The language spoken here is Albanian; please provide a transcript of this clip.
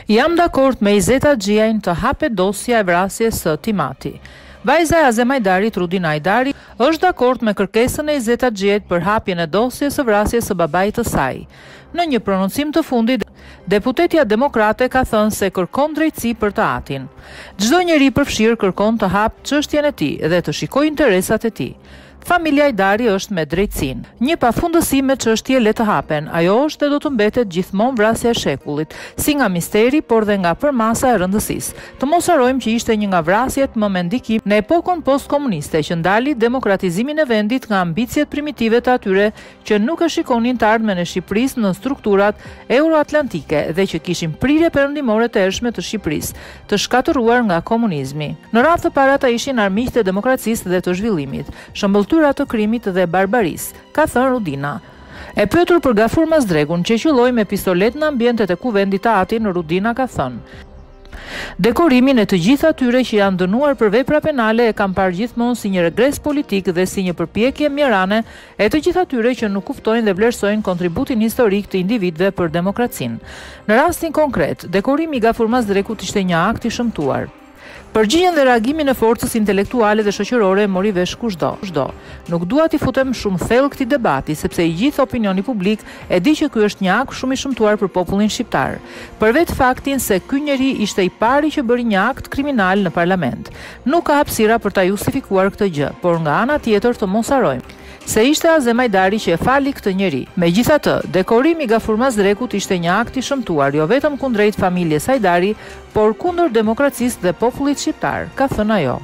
Jam dakord me Izet Haxhiajn të hapet dosja e vrasjes së tim ati. Vajza e Azem Hajdarit, Rudina Hajdari, është dakord me kërkesën e Izet Haxhiajt për hapjen e dosjes së vrasjes së babait të saj. Në një prononcim të fundit, deputetja demokrate ka thënë se kërkon drejtësi për të atin. Çdo njeri i përfshirë kërkon të hapë çështjen e tij dhe të shikojë interesat e tij. Familja Hajdari është me drejtësinë. Një pafundësi me çështje le të hapen, ajo është dhe do të mbetet gjithmonë vrasja e shekullit, si nga misteri, por dhe nga përmasa e rëndësisë. Të mos harrojmë që ishte një nga vrasjet më me ndikim në epokën postkomuniste që ndali demokratizimin e vendit nga ambiciet primitive të atyre që nuk e shikonin të ardhmen e Shqipërisë në strukturat euroatlantike dhe që kishin prirje perëndimore të hershme të Shqipërisë, të shkatërruar nga komunizmi. Në radhë të parë ata ishin armiqtë e demokracisë dhe të zhvillimit, shëmbëlltyra të krimit dhe barbarisë, ka thënë Rudina. E pyetur për Gafur Mazdrekun që qëlloi me pistoletë në ambientet e Kuvendit të atin, Rudina ka thënë, Dekorimin e të gjithë atyre që janë dënuar për vepra penale e kam parë gjithmonë si një regres politik dhe si një përpjekje mjerane e të gjithë atyre që nuk kuptojnë dhe vlerësojnë kontributin historik të individëve për demokracinë. Në rastin konkret, dekorimi i Gafur Mazdrekut ishte një akt i shëmtuar. Përgjigjen dhe reagimin e forcës intelektuale dhe shoqërore e mori vesh kushdo. Nuk dua t'i futem shumë thellë këtij debati, sepse i gjithë opinioni publik e di që ky është një akt shumë i shëmtuar për popullin shqiptar. Për vetë faktin se ky njeri ishte i pari që bëri një akt kriminal në parlament. Nuk ka hapësira për ta justifikuar këtë gjë, por nga ana tjetër të mos harrojmë se ishte Azem Hajdari që e fali këtë njeri. Megjithatë, dekorimi i Gafur Mazdrekut ishte një akt i shëmtuar jo vetëm kundrejt familjes Hajdari, por kundër demokracisë dhe popullit shqiptar, ka thënë ajo.